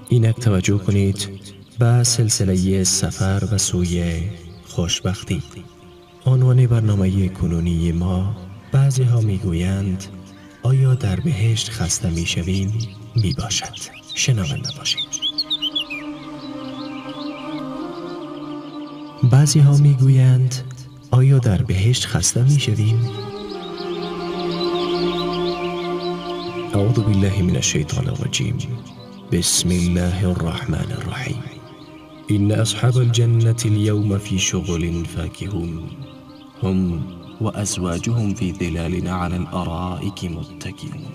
اینک توجه کنید به سلسله سفر به سوی خوشبختی. عنوان برنامه کنونی ما، بعضی ها میگویند آیا در بهشت خسته میشویم، میباشد. شنونده باشید. بعضی ها میگویند آیا در بهشت خسته میشویم؟ اعوذ بالله من الشیطان الرجیم. بسم الله الرحمن الرحیم. إن أصحاب الجنة اليوم في شغل فاكهون هم وأزواجهم في ظلال على الأرائك متكئون.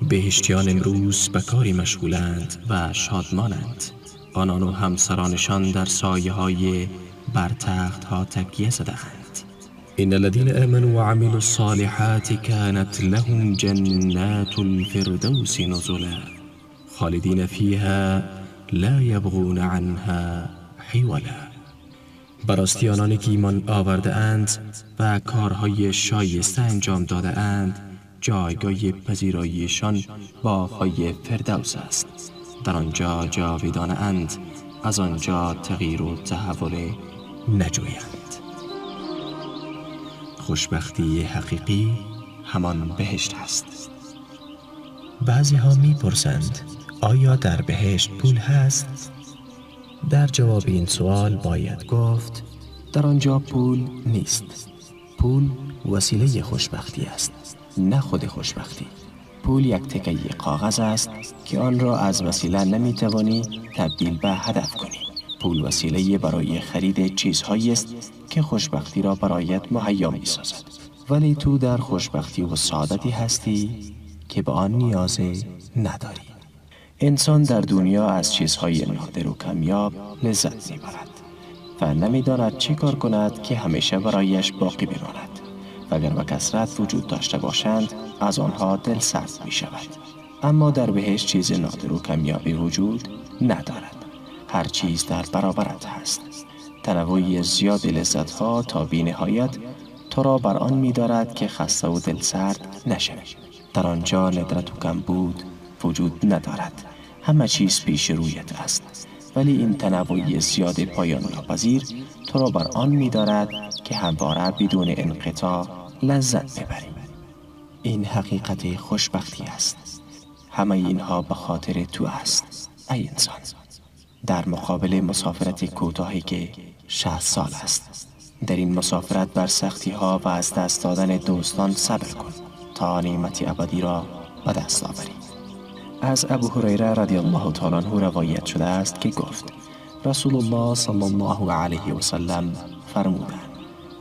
بهشتیان امروز به کاری مشغولند و شادمانند. آنان و همسرانشان در سایه های بر تخت ها تکیه زده‌اند. إن الذين آمنوا وعملوا الصالحات كانت لهم جنات الفردوس نزلا خالدین فیها لا یبغون عنها حولا. براستی آنانی که ایمان آورده اند و کارهای شایسته انجام داده اند، جایگاه پذیراییشان باغ‌های فردوس است. در آنجا جاویدانه اند، از آنجا تغییر و تحول نجویند. خوشبختی حقیقی همان بهشت است. بعضی ها می پرسند آیا در بهشت پول هست؟ در جواب این سوال باید گفت در آنجا پول نیست. پول وسیله خوشبختی است، نه خود خوشبختی. پول یک تکه کاغذ است که آن را از وسیله نمیتوانی تبدیل به هدف کنی. پول وسیله برای خرید چیزهایی است که خوشبختی را برایت مهیا میسازد، ولی تو در خوشبختی و سعادتی هستی که به آن نیاز نداری. انسان در دنیا از چیزهای نادر و کمیاب لذت میبرد و نمیداند چه کار کند که همیشه برایش باقی بماند و اگر به کثرت وجود داشته باشند از آنها دل سرد می شود. اما در بهشت چیز نادر و کمیابی وجود ندارد. هر چیز در برابرت هست. تنوع زیاد لذتها تا بی نهایت تو را بر آن می دارد که خسته و دل سرد نشوی. در آنجا ندرت و کمبود وجود ندارد. همه چیز پیش رویت است، ولی این تنوع زیاد پایان ناپذیر تو را بر آن می دارد که همواره بدون انقطاع لذت ببری. این حقیقت خوشبختی است. همه اینها به خاطر تو است ای انسان. در مقابل مسافرت کوتاهی که 60 سال است، در این مسافرت بر سختی ها و از دست دادن دوستان صبر کن تا نعمت ابدی را به دست آوری. از ابو هریره رضی الله تعالی عنه روایت شده است که گفت رسول الله صلی الله علیه و سلم فرمودند: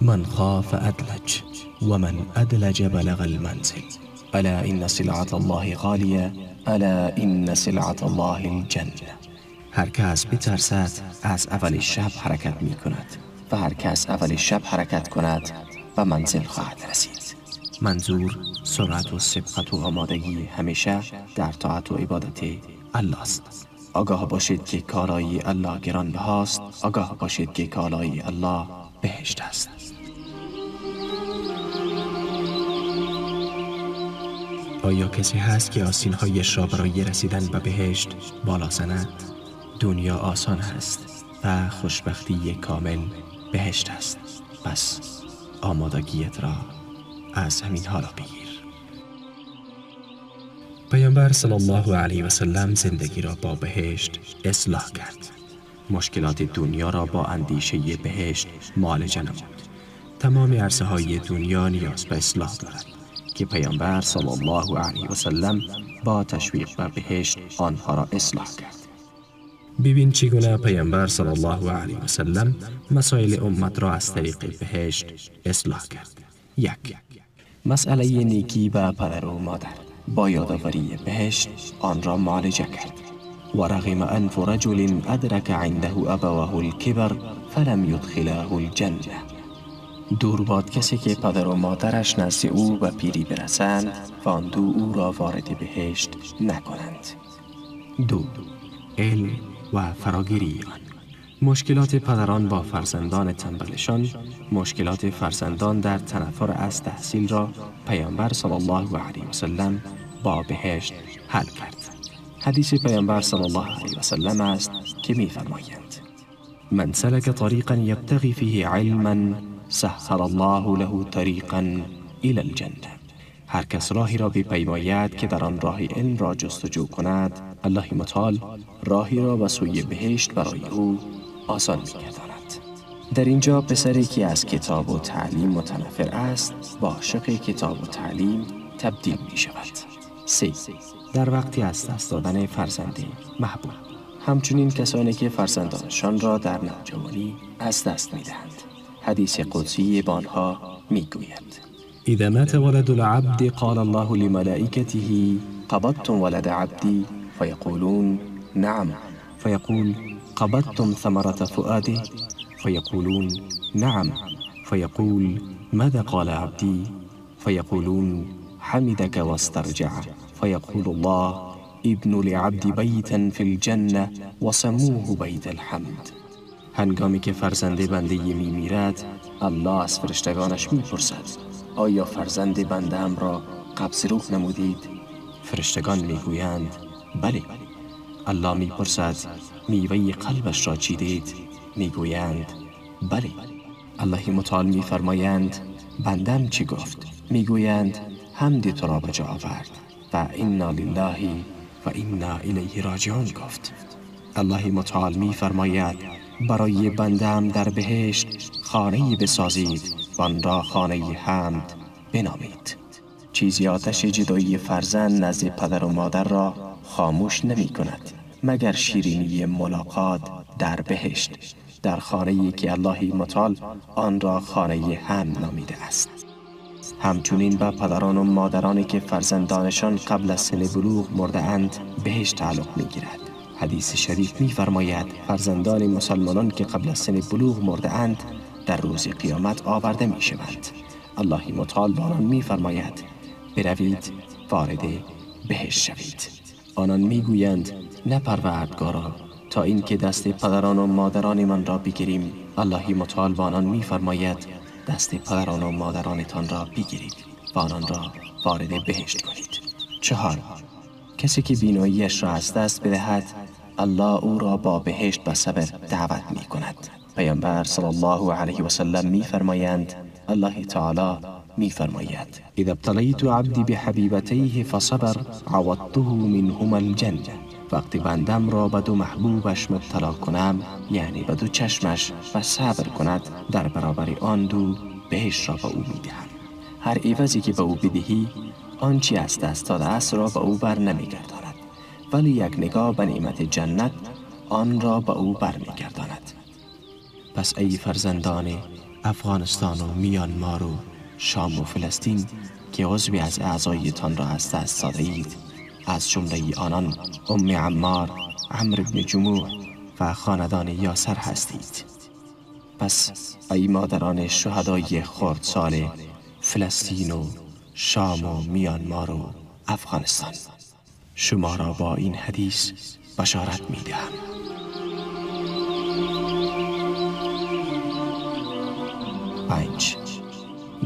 من خاف ادلج و من ادلج بلغ المنزل. الا ان سلعة الله غالیه، الا ان سلعة الله الجنه. هر کس بترسد از اول شب حرکت می کند و هر کس اول شب حرکت کند به منزل خواهد رسید. منظور سرعت و سبقت و آمادگی همیشه در طاعت و عبادت الله است. آگاه باشید که کالای الله گرانبهاست. آگاه باشید که کالای الله بهشت است. آیا کسی هست که آستین‌هایش را برای رسیدن به بهشت بالا زند؟ دنیا آسان است و خوشبختی کامل بهشت است. پس آمادگیت را از همین حالا بگیر. پیامبر صلی الله علیه و سلم زندگی را با بهشت اصلاح کرد. مشکلات دنیا را با اندیشه بهشت معالجه نمود. تمام عرصه های دنیا نیاز به اصلاح دارد که پیامبر صلی الله علیه و سلم با تشویق به بهشت آنها را اصلاح کرد. ببین چگونه پیامبر صلی الله علیه و سلم مسائل امت را از طریق بهشت اصلاح کرد. 1. مسئله نیکی به پدر و مادر با یادآوری بهشت آن را معالجه کرد. و رغم انف رجل ادرک عنده ابواه الکبر فلم یدخلاه الجنه. دور باد کسی که پدر و مادرش نزد او به پیری برسند و آن دو او را وارد بهشت نکنند. 2. علم و فراگیری آن. مشکلات پدران با فرزندان تنبلشان، مشکلات فرزندان در تنفر از تحصیل را پیامبر صلی الله علیه و سلم با بهشت حل کرد. حدیث پیامبر صلی الله علیه و سلم است که می‌فرمایند: من سلك طریقا یبتغی فیه علما سهل الله له طریقا الی الجنه. هر کس راهی را بپیماید که در آن راه علم را جستجو کند، الله متعال راهی را به سوی بهشت برای او آسان می‌گرداند. در اینجا پسری که از کتاب و تعلیم متنفر است، با عاشق کتاب و تعلیم تبدیل می شود. 3. در وقتی از دست دادن فرزند محبوب. همچنین کسانی که فرزندانشان را در نوجوانی از دست می دهند. حدیث قدسی با آنها می گوید: اذا مات ولد العبد قال الله لملائكته قبضتم ولد عبدي فيقولون نعم، فيقول قبضتم ثمرة فؤاده فيقولون نعم، فيقول ماذا قال عبدي فيقولون حمدك واسترجع، فيقول الله ابن لعبد بيتا في الجنة وسموه بيت الحمد. هنگامی که فرزند بنده می میرد، الله از فرشتگانش می پرسد: آیا فرزند بنده‌ام را قبض روح نمودید؟ فرشتگان میگویند بله. الله میپرسد میوه قلبش را چیدید؟ میگویند بله. الله متعال میفرمایند بندم چی گفت؟ میگویند حمد تو را به جا آورد و انا لله و انا الیه راجعون گفت. الله متعال میفرماید برای بندم در بهشت خانه‌ای بسازید و آن را خانه حمد بنامید. چیزی آتش جدایی فرزند نزد پدر و مادر را خاموش نمی کند مگر شیرینی ملاقات در بهشت، در خانه‌ای که الله متعال آن را خانه حمد نامیده است. همچنین به پدران و مادرانی که فرزندانشان قبل از سن بلوغ مرده اند بهشت تعلق می گیرد. حدیث شریف می فرماید فرزندان مسلمانان که قبل از سن بلوغ مرده اند در روز قیامت آورده می شوند. الله متعال به آنان می فرماید بروید وارد بهشت شوید. آنان می گویند نه پروردگارا، تا اینکه دست پدران و مادرانمان را بگیریم. الله متعال به آنان می فرماید دست پدران و مادرانتان را بگیرید و آنان را وارد بهشت کنید. 4. کسی که بیناییش را از دست بدهد، الله او را با بهشت به صبر دعوت می کند. پیامبر صلی الله علیه و سلم می فرمایند الله تعالی می فرماید اذا ابتلیت عبدی بحبیبتیه فصبر عوضته منهما الجنه. وقتی بندم را به دو محبوبش مبتلا کنم، یعنی به دو چشمش، و صبر کند، در برابر آن دو بهشت را به او می دهم. هر عوضی که به او بدهی، آنچه از دست داده است را به او بر نمی گرداند، ولی یک نگاه به نعمت جنت آن را به او بر می گرداند. پس ای فرزندان افغانستان و میانمار و شام و فلسطین که عضوی از اعضایتان را از دست داده اید، از جمله آنان ام عمار، عمرو بن جموح و خاندان یاسر هستید. پس ای مادران شهدای خردسال فلسطین و شام و میانمار و افغانستان، شما را با این حدیث بشارت می دهم. 5.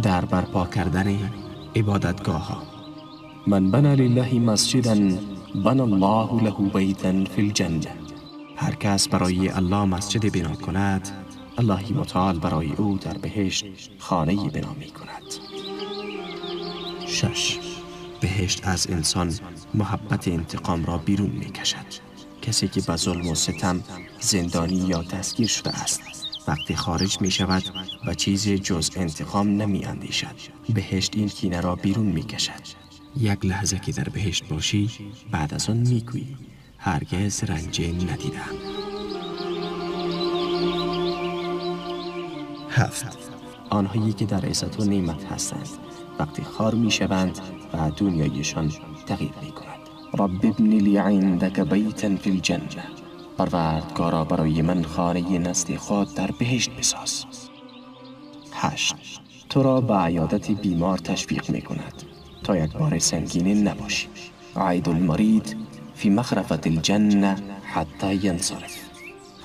در برپا کردن عبادتگاه ها. من بنا لله مسجدا بنا الله له بیتا فی الجنه. هر کس برای الله مسجد بنا کند، الله متعال برای او در بهشت خانه بنا می کند. 6. بهشت از انسان محبت انتقام را بیرون می کشد. کسی که به ظلم و ستم زندانی یا دستگیر شده است، وقتی خارج می شود و چیزی جز انتقام نمی اندیشد. بهشت این کینه را بیرون می کشد. یک لحظه که در بهشت باشی، بعد از آن می گویی هرگز رنج ندیدم. 7. آنهایی که در عزت و نعمت هستند وقتی خار می شوند و دنیایشان تغییر می کند. رب ابن لی عندک بیتا فی الجنه. پروردگارا برای من خانه نزد خود در بهشت بساز. 8. تو را به عیادت بیمار تشویق می کند تا یک بار سنگین نباشی. عید المرید فی مخرفة الجنه حتی ینصرف.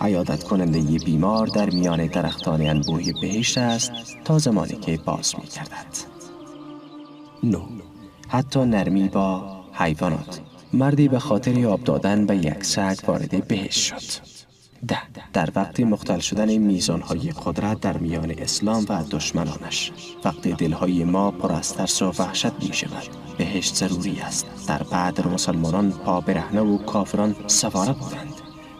عیادت کننده بیمار در میان درختان انبوه بهشت است تا زمانی که باز می گردد. 9. حتی نرمی با حیوانات. مردی به خاطر آب دادن به یک سگ وارد بهشت شد. 10. در وقت مختل شدن میزانهای قدرت در میان اسلام و دشمنانش، وقتی دلهای ما پر از ترس و وحشت می شود، بهشت ضروری است. در بدر مسلمانان پا برهنه و کافران سواره بودند.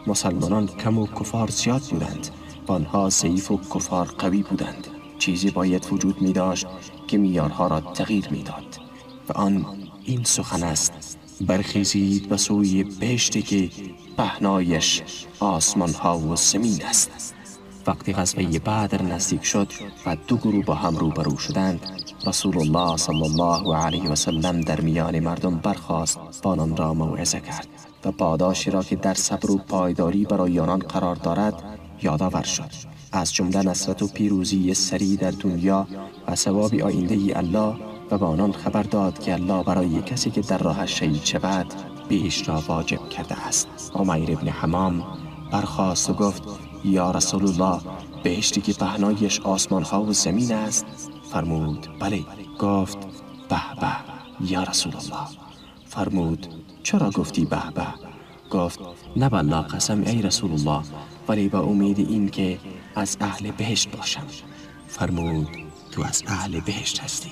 مسلمانان کم و کفار زیاد بودند و آنها ضعیف و کفار قوی بودند. چیزی باید وجود می داشت که میارها را تغییر می داد و آن این سخن است: برخیزید به سوی بهشتی که پهنایش آسمان ها و زمین است. وقتی غزوه بدر نزدیک شد و دو گروه با هم روبرو شدند، رسول الله صلی الله علیه و سلم در میان مردم برخاست و آنان را موعظه کرد و پاداشی را که در صبر و پایداری برای آنان قرار دارد یادآور شد، از جمله نصرت و پیروزی سریع در دنیا و ثواب آینده الله، و به آنان خبر داد که الله برای کسی که در راهش شهید شود بهشت را واجب کرده است. عمیر ابن حمام برخاست و گفت: یا رسول الله، بهشتی که پهنایش آسمان ها و زمین است؟ فرمود: بله. گفت: به به یا رسول الله. فرمود: چرا گفتی به به؟ گفت: نه بالله قسم ای رسول الله، ولی با امید این که از اهل بهشت باشم. فرمود: تو از اهل بهشت هستی.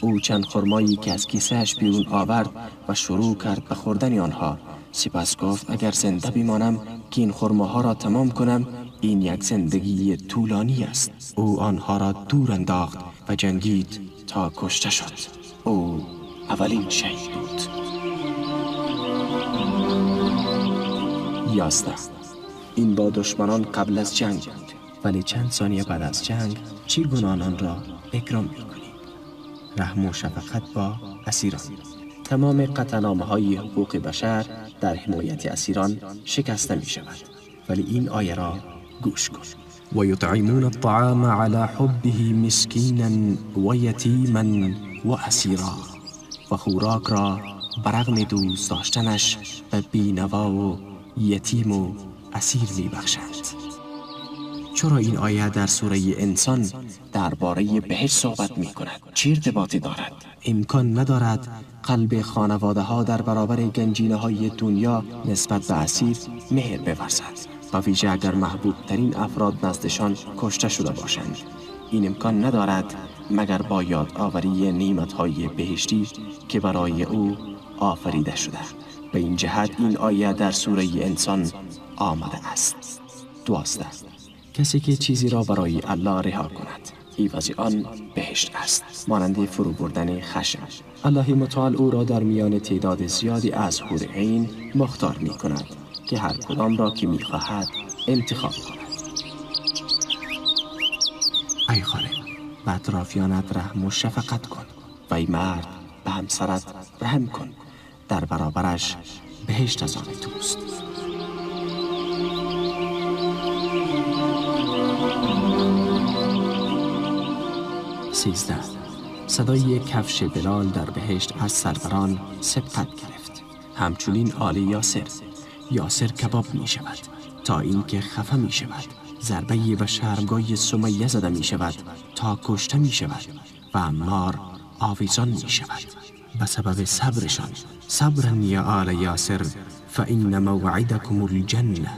او چند خرمایی که از کیسه‌اش بیرون آورد و شروع کرد به خوردن آنها. سپس گفت: اگر زنده بمانم که این خرماها را تمام کنم، این یک زندگی طولانی است. او آنها را دور انداخت و جنگید تا کشته شد. او اولین شهید بود. 11. این با دشمنان قبل از جنگ بود، ولی چند ثانیه بعد از جنگ چگونه آنان را اکرام می‌کنی؟ رحم و شفقت با اسیران. تمام قطعنامه‌های حقوق بشر در حمایت اسیران شکسته می شود، ولی این آیه را گوش کن: و یطعمون الطعام علی حبه مسکینا و یتیما و اسیرا. و خوراک را برغم دوست داشتنش به بینوا و یتیم و اسیر می بخشند. چرا این آیه در سوره انسان درباره بهشت صحبت می کند؟ چه ارتباطی دارد؟ امکان ندارد قلب خانواده ها در برابر گنجینه های دنیا نسبت به اسیر مهر بورزد، و ویژه اگر محبوب ترین افراد نزدشان کشته شده باشند. این امکان ندارد مگر با یادآوری نعمت های بهشتی که برای او آفریده شده. به این جهت این آیه در سوره انسان آمده است. 12. کسی که چیزی را برای الله رها کند، عوض آن بهشت است، مانند فرو بردن خشم. الله متعال او را در میان تعداد زیادی از حور عین مختار می کند که هر کدام را که می خواهد انتخاب کند. ای خانم، به اطرافیانت رحم و شفقت کن، و ای مرد، به همسرت رحم کن، در برابرش بهشت از آن توست. 13. صدای کفش بلال در بهشت از سروران سبقت گرفت. همچنین آل یاسر. یاسر کباب می شود تا اینکه خفه می شود. ضربه به شرمگاه سمیه زده می شود تا کشته می شود و عمار آویزان می شود. به سبب صبرشان. صبرا یا آل یاسر فإن موعدکم الجنه.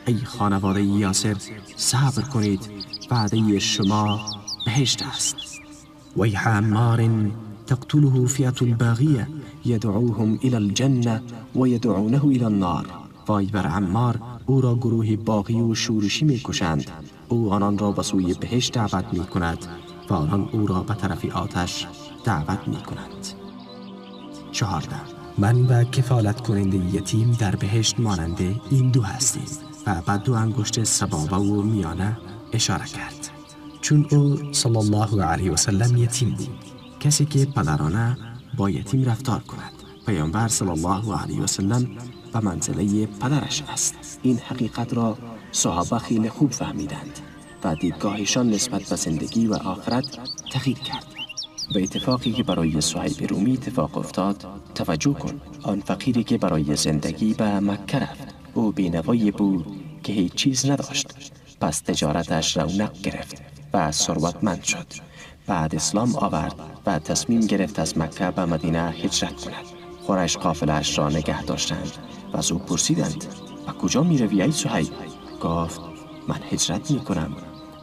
ای خانواده یاسر، صبر کنید، وعده شما بهشت است. ویح عمار تقتله فئة الباغیة یدعوهم إلى الجنة و یدعونه إلى النار. وای بر عمار، او را گروه باغی و شورشی می کشند. او آنان را به سوی بهشت دعوت می کند و آنان او را به طرف آتش دعوت می کنند. 14. من و کفالت کننده یتیم در بهشت ماننده این دو هستیم، و به دو انگشت سبابه و میانه اشاره کرد. چون او صلی الله علیه و سلم یتیم بود، کسی که پدرانه با یتیم رفتار کند، پیامبر صلی الله علیه و سلم به منزله پدرش است. این حقیقت را صحابه خیلی خوب فهمیدند و دیدگاهشان نسبت به زندگی و آخرت تغییر کرد. به اتفاقی که برای صهیب رومی اتفاق افتاد توجه کن. آن فقیری که برای زندگی به مکه رفت، او بینوایی بود که هیچ چیز نداشت. پس تجارتش رونق گرفت و ثروتمند شد. بعد اسلام آورد و تصمیم گرفت از مکه به مدینه هجرت کند. قریش قافله‌اش را نگه داشتند و از او پرسیدند و کجا می روی ای صهیب؟ گفت من هجرت می کنم.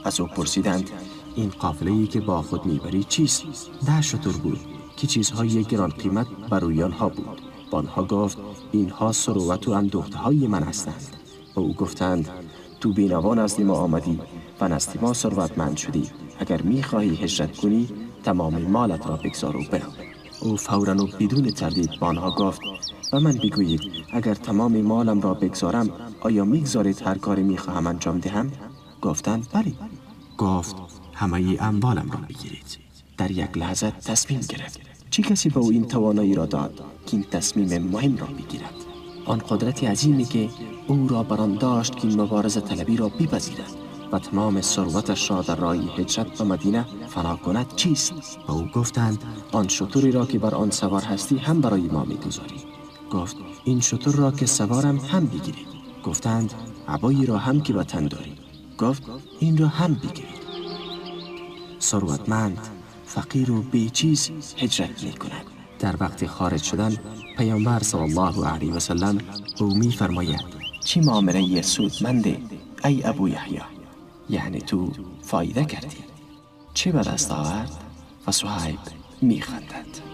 از او پرسیدند این قافله‌ای که با خود میبری چیست؟ 10 شتر بود که چیزهای گران قیمت بر روی آنها بود. با آنها گفت اینها ثروت و اندوخته‌های من هستند. و او گفتند تو بینوا نزد ما آمدی و نزد ما ثروتمند شدی، اگر میخواهی هجرت کنی تمام مالت را بگذار و برو. او فوراً و بدون تردید با آنها گفت و من بگویید اگر تمام مالم را بگذارم آیا میگذارید هر کاری میخواهم انجام دهم؟ گفتند بله. گفت همه اموالم را بگیرید. در یک لحظه تصمیم گرفت. چه کسی به او این توانایی را داد که این تصمیم مهم را بگیرد؟ آن قدرت عظیمی که او را بر آن داشت که این مبارزه طلبی را بپذیرد و تمام ثروتش را در راه هجرت به مدینه فنا کند چیست؟ و او گفتند آن شتری را که بر آن سوار هستی هم برای ما میگذاری. گفت این شتر را که سوارم هم بگیرید. گفتند عبایی را هم که به تن داری. گفت این را هم بگیرید. ثروتمند، فقیر و بیچیز هجرت می کند. در وقت خارج شدن پیامبر صلی الله علیه و سلم او می فرماید چی معامله سودمنده ای ابو یحیی، یعنی تو فایده کردی، چه به دست آورد؟ و صهیب می خندد.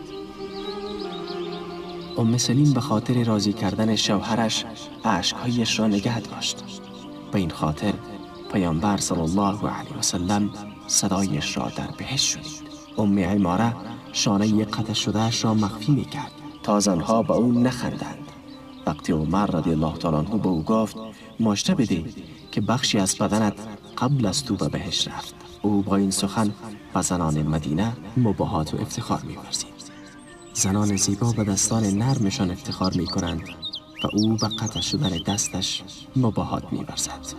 ام سلیم به خاطر راضی کردن شوهرش اشکهایش را نگه داشت. به این خاطر پیامبر صلی الله علیه و سلم صدایش را در بهشت شنید. ام عماره شانه قطع شده‌اش را مخفی می کرد تا زنها به او نخندند. وقتی عمر رضی الله تعالی عنه به او گفت مژده بده که بخشی از بدنت قبل از تو به بهشت رفت، او با این سخن به زنان مدینه مباهات و افتخار می ورزید. زنان زیبا به دستان نرمشان افتخار می کنند و او به قطع شدن دستش مباهات می ورزد.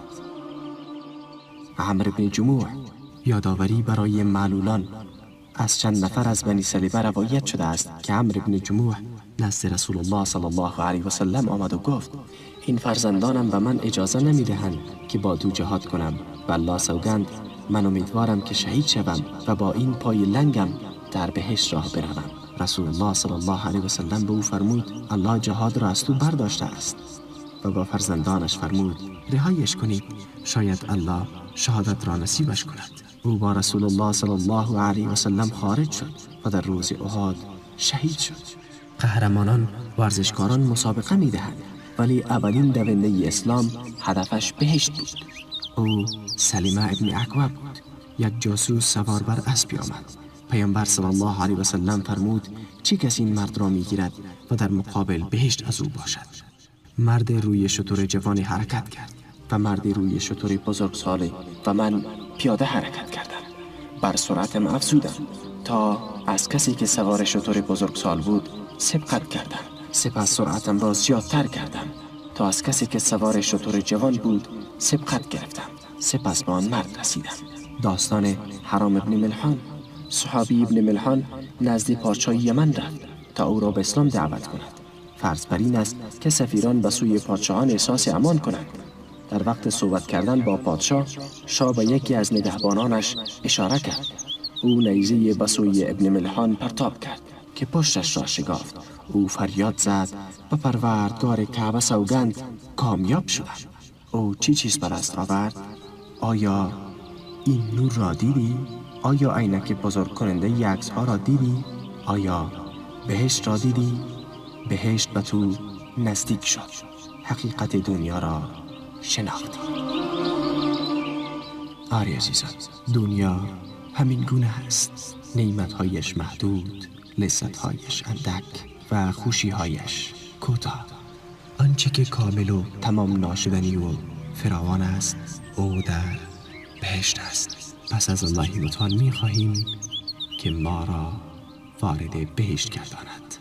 عمرو بن جموح، یادآوری برای معلولان. از چند نفر از بنی سلیبه روایت شده است که عمرو بن جموح نزد رسول الله صلی الله علیه و سلم آمد و گفت این فرزندانم به من اجازه نمی دهند که با تو جهاد کنم و الله سوگند من امیدوارم که شهید شوم و با این پای لنگم در بهشت راه بروم. رسول الله صلی الله علیه و سلم به او فرمود الله جهاد را از تو برداشته است. و با فرزندانش فرمود رهایش کنید، شاید الله شهادت را نصیبش کند. او با رسول الله صلی الله علیه و سلم خارج شد و در روز احد شهید شد. قهرمانان ورزشکاران مسابقه می دهند، ولی اولین دونده اسلام هدفش بهشت بود. او سلیمه ابن اکوع بود. یک جاسوس سوار بر اسب آمد. پیامبر صلی الله علیه و سلم فرمود چه کسی این مرد را می گیرد و در مقابل بهشت از او باشد؟ مرد روی شتر جوانی حرکت کرد و مرد روی شتر بزرگساله و من پیاده حرکت کردم. بر سرعتم افزودم تا از کسی که سوار شتر بزرگسال بود سبقت کردم. سپس سرعتم را زیادتر کردم تا از کسی که سوار شتر جوان بود سبقت گرفتم. سپس به آن مرد رسیدم. داستان حرام ابن ملحان. صحابی ابن ملحان نزد پادشاه یمن رفت تا او را به اسلام دعوت کند. فرض بر این است که سفیران به سوی پادشاهان احساس امان کنند. در وقت صحبت کردن با پادشاه، شاه به یکی از نگهبانانش اشاره کرد. او نیزه به سوی ابن ملحان پرتاب کرد که پشتش را شکافت. او فریاد زد به پروردگار کعبه سوگند کامیاب شدم. او چی چیز به دست آورد؟ آیا این نور را دیدی؟ آیا عینک بزرگ کننده عکس‌ها را دیدی؟ آیا بهشت را دیدی؟ بهشت به تو نزدیک شد. حقیقت دنیا را شناختی. آری عزیزان، دنیا همین گونه است. نعمت‌هایش محدود، لذت‌هایش اندک و خوشی‌هایش کوتاه. آنچه که کامل و تمام ناشدنی و فراوان است، او در بهشت است. پس از الله متعال می‌خواهیم که ما را وارد بهشت گرداند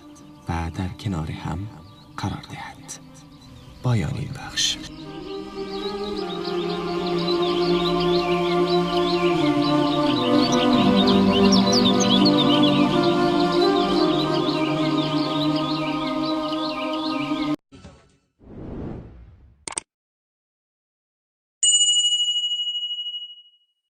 و در کنار هم قرار دهد. پایان این بخش.